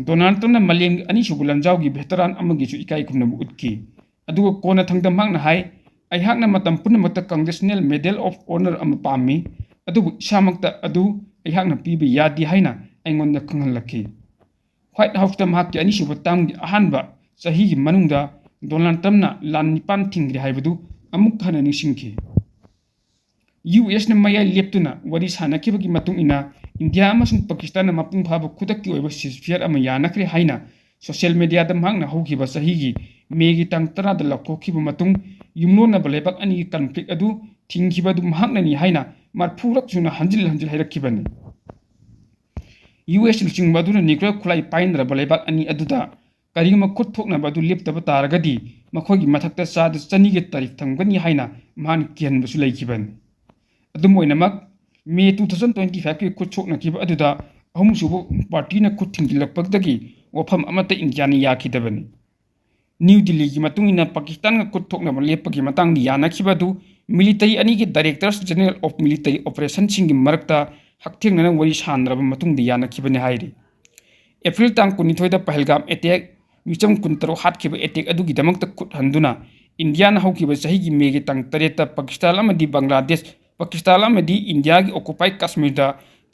ꯗꯣꯅꯥꯜꯗ ꯇ꯭ꯔꯝꯞꯅ ꯃꯥꯂꯦꯝꯒꯤ ꯑꯅꯤꯁꯨꯕ ꯂꯥꯟꯖꯥꯎꯒꯤ ꯚꯦꯇꯔꯥꯟ ꯑꯃꯒꯤꯁꯨ ꯏꯀꯥꯏ ꯈꯨꯝꯅꯕ ꯎꯠꯈꯤ꯫ ꯑꯗꯨꯒ ꯀꯣꯟꯅꯊꯪꯗ ꯃꯍꯥꯛꯅ ꯍꯥꯏ, "ꯑꯩꯍꯥꯛꯅ ꯃꯇꯝ ꯄꯨꯝꯅꯃꯛꯇ ꯀꯪꯒ꯭ꯔꯦꯁꯅꯦꯜ ꯃꯦꯗꯜ ꯑꯣꯐ ꯑꯣꯅꯔ ꯑꯃ ꯄꯥꯝꯃꯤ, ꯑꯗꯨꯕꯨ ꯏꯁꯥꯃꯛꯇ ꯑꯗꯨ ꯑꯩꯍꯥꯛꯅ ꯄꯤꯕ ꯌꯥꯗꯦ ꯍꯥꯏꯅ ꯑꯩꯉꯣꯟꯗ ꯈꯪꯍꯜꯂꯛꯈꯤ"꯫ ꯋꯥꯏꯠ ꯍꯥꯎꯁꯇ ꯃꯍꯥꯛꯀꯤ ꯑꯅꯤꯁꯨꯕ ꯇꯥꯝꯒꯤ ꯑꯍꯥꯟꯕ ꯆꯍꯤꯒꯤ ꯃꯅꯨꯡꯗ ꯗꯣꯅꯥꯜꯗ ꯇ꯭ꯔꯝꯞꯅ ꯂꯥꯟ ꯅꯤꯄꯥꯟ ꯊꯤꯡꯈ꯭ꯔꯦ ꯍꯥꯏꯕꯗꯨ ꯑꯃꯨꯛ ꯍꯟꯅ ꯅꯤꯡꯁꯤꯡꯈꯤ꯫ ꯌꯨ ꯑꯦꯁꯅ ꯃꯌꯥꯏ ꯂꯦꯞꯇꯨꯅ ꯋꯥꯔꯤ ꯁꯥꯟꯅꯈꯤꯕꯒꯤ ꯃꯇꯨꯡ ꯏꯟꯅ ꯏꯟꯗꯤꯌꯥ ꯑꯃꯁꯨꯡ ꯄꯥꯀꯤꯁꯇꯥꯟꯅ ꯃꯄꯨꯡ ꯐꯥꯕ ꯈꯨꯗꯛꯀꯤ ꯑꯣꯏꯕ ꯁꯤꯖꯐꯤꯌꯥꯔ ꯑꯃ ꯌꯥꯅꯈ꯭ꯔꯦ ꯍꯥꯏꯅ ꯁꯣꯁꯤꯌꯦꯜ ꯃꯦꯗꯤꯌꯥꯗ ꯃꯍꯥꯛꯅ ꯍꯧꯈꯤꯕ ꯆꯍꯤꯒꯤ ꯃꯦꯒꯤ ꯇꯥꯡ ꯇꯔꯥꯗ ꯂꯥꯎꯊꯣꯛꯈꯤꯕ ꯃꯇꯨꯡ ꯌꯨꯝꯂꯣꯟꯅꯕ ꯂꯩꯕꯥꯛ ꯑꯅꯤꯒꯤ ꯀꯟꯐ꯭ꯂꯤꯛ ꯑꯗꯨ ꯊꯤꯡꯈꯤꯕ ꯑꯗꯨ ꯃꯍꯥꯛꯅꯅꯤ ꯍꯥꯏꯅ ꯃꯔꯐꯨꯔꯛ ꯁꯨꯅ ꯍꯟꯖꯤꯜ ꯍꯟꯖꯤꯜ ꯍꯥꯏꯔꯛꯈꯤꯕꯅꯤ꯫ ꯌꯨ ꯑꯦꯁ ꯂꯨꯆꯤꯡꯕ ꯑꯗꯨꯅ ꯅ꯭ꯌꯨꯀ꯭ꯂꯤꯌꯔ ꯈꯨꯠꯂꯥꯏ ꯄꯥꯏꯅꯔꯕ ꯂꯩꯕꯥꯛ ꯑꯅꯤ ꯑꯗꯨꯗ ꯀꯔꯤꯒꯨꯝꯕ ꯈꯨꯠ ꯊꯣꯛꯅꯕ ꯑꯗꯨ ꯂꯦꯞꯇꯕ ꯇꯥꯔꯒꯗꯤ ꯃꯈꯣꯏꯒꯤ ꯃꯊꯛꯇ ꯆꯥꯗ ꯆꯅꯤꯒꯤ ꯇꯥꯔꯤꯐ ꯊꯝꯒꯅꯤ ꯍꯥꯏꯅ ꯃꯍꯥꯛꯅ ꯀꯤꯍꯟꯕꯁꯨ ꯂꯩꯈꯤꯕꯅꯤ꯫ ꯑꯗꯨꯝ ꯑꯣꯏꯅꯃꯛ, ꯃꯦ ꯇꯨ ꯊꯥꯎꯖꯟ ꯇ꯭ꯋꯦꯟꯇꯤ ꯐꯥꯏꯚꯀꯤ ꯈꯨꯠ ꯁꯣꯛꯅꯈꯤꯕ ꯑꯗꯨꯗ ꯑꯍꯨꯝꯁꯨꯕ ꯄꯥꯔꯇꯤꯅ ꯈꯨꯠ ꯊꯤꯡꯖꯤꯜꯂꯛꯄꯗꯒꯤ ꯋꯥꯐꯝ ꯑꯃꯠꯇ ꯏꯟꯗꯤꯌꯥꯅ ꯌꯥꯈꯤꯗꯕꯅꯤ꯫ ꯅ꯭ꯌꯨ ꯗꯤꯜꯂꯤꯒꯤ ꯃꯇꯨꯡ ꯏꯟꯅ ꯄꯥꯀꯤꯁꯇꯥꯟꯒ ꯈꯨꯠ ꯊꯣꯛꯅꯕ ꯂꯦꯞꯄꯒꯤ ꯃꯇꯥꯡꯗ ꯌꯥꯅꯈꯤꯕ ꯑꯗꯨ ꯃꯤꯂꯤꯇꯔꯤ ꯑꯅꯤꯒꯤ ꯗꯥꯏꯔꯦꯛꯇꯔꯁ ꯖꯦꯅꯔꯦꯜ ꯑꯣꯐ ꯃꯤꯂꯤꯇꯔꯤ ꯑꯣꯄꯔꯦꯁꯟꯁꯤꯡꯒꯤ ꯃꯔꯛꯇ ꯍꯛꯊꯦꯡꯅꯅ ꯋꯥꯔꯤ ꯁꯥꯟꯅꯔꯕ ꯃꯇꯨꯡꯗ ꯌꯥꯅꯈꯤꯕꯅꯤ ꯍꯥꯏꯔꯤ꯫ ꯑꯦꯄ꯭ꯔꯤꯜ ꯇꯥꯡ ꯀꯨꯟꯅꯤꯊꯣꯏꯗ ꯄꯍꯜꯒꯥꯝ ꯑꯦꯇꯦꯛ, ꯃꯤꯆꯝ ꯀꯨꯟꯇꯔꯨꯛ ꯍꯥꯠꯈꯤꯕ ꯑꯦꯇꯦꯛ ꯑꯗꯨꯒꯤꯗꯃꯛꯇ ꯈꯨꯠ ꯍꯟꯗꯨꯅ ꯏꯟꯗꯤꯌꯥꯅ ꯍꯧꯈꯤꯕ ꯆꯍꯤꯒꯤ ꯃꯦꯒꯤ ꯇꯥꯡ ꯇꯔꯦꯠꯇ ꯄꯥꯀꯤꯁꯇꯥꯟ ꯑꯃꯗꯤ ꯕꯪꯒ꯭ꯂꯥꯗꯦꯁ, ꯄꯥꯀꯤꯁꯇꯥꯟ ꯑꯃꯗꯤ ꯏꯟꯗꯤꯌꯥꯒꯤ ꯑꯣꯀꯨꯄꯥꯏ ꯀꯥꯁꯃꯤꯔꯗ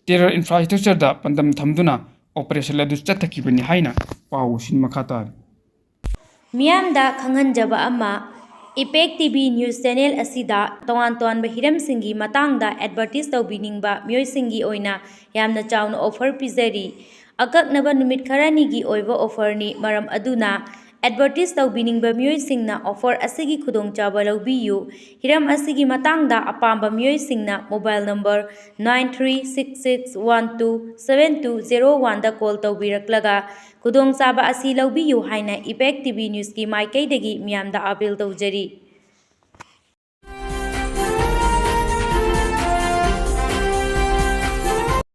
ꯇꯦꯔꯔ ꯏꯟꯐ꯭ꯔꯥꯁ꯭ꯇ꯭ꯔꯛꯆꯔꯗ ꯄꯥꯟꯗꯝ ꯊꯝꯗꯨꯅ ꯑꯣꯄꯔꯦꯁꯟ ꯑꯗꯨ ꯆꯠꯊꯈꯤꯕꯅꯤ ꯍꯥꯏꯅ ꯄꯥꯎ ꯑꯁꯤꯅ ꯃꯈꯥ ꯇꯥꯔꯤ꯫ ꯃꯤꯌꯥꯝꯗ ꯈꯪꯍꯟꯖꯕ ꯑꯃ, Impact T V News Channel ꯑꯁꯤꯗ ꯇꯣꯉꯥꯟ ꯇꯣꯉꯥꯟꯕ ꯍꯤꯔꯝꯁꯤꯡꯒꯤ ꯃꯇꯥꯡꯗ advertise ꯇꯧꯕꯤꯅꯤꯡꯕ ꯃꯤꯑꯣꯏꯁꯤꯡꯒꯤ ꯑꯣꯏꯅ ꯌꯥꯝꯅ ꯆꯥꯎꯅ offer ꯄꯤꯖꯔꯤ꯫ ꯑꯀꯛꯅꯕ ꯅꯨꯃꯤꯠ ꯈꯔꯅꯤꯒꯤ ꯑꯣꯏꯕ offerꯅꯤ, ꯃꯔꯝ ꯑꯗꯨꯅ advertise ꯇꯧꯕꯤꯅꯤꯡꯕ ꯃꯤꯑꯣꯏꯁꯤꯡꯅ offer ꯑꯁꯤꯒꯤ ꯈꯨꯗꯣꯡꯆꯥꯕ ꯂꯧꯕꯤꯌꯨ꯫ ꯍꯤꯔꯝ ꯑꯁꯤꯒꯤ ꯃꯇꯥꯡꯗ ꯑꯄꯥꯝꯕ ꯃꯤꯑꯣꯏꯁꯤꯡꯅ mobile number nine three six six one two seven two zero oneꯗ call ꯇꯧꯕꯤꯔꯛꯂꯒ ꯈꯨꯗꯣꯡꯆꯥꯕ ꯑꯁꯤ ꯂꯧꯕꯤꯌꯨ ꯍꯥꯏꯅ Impact T V Newsꯀꯤ ꯃꯥꯏꯀꯩꯗꯒꯤ ꯃꯤꯌꯥꯝꯗ appeal ꯇꯧꯖꯔꯤ꯫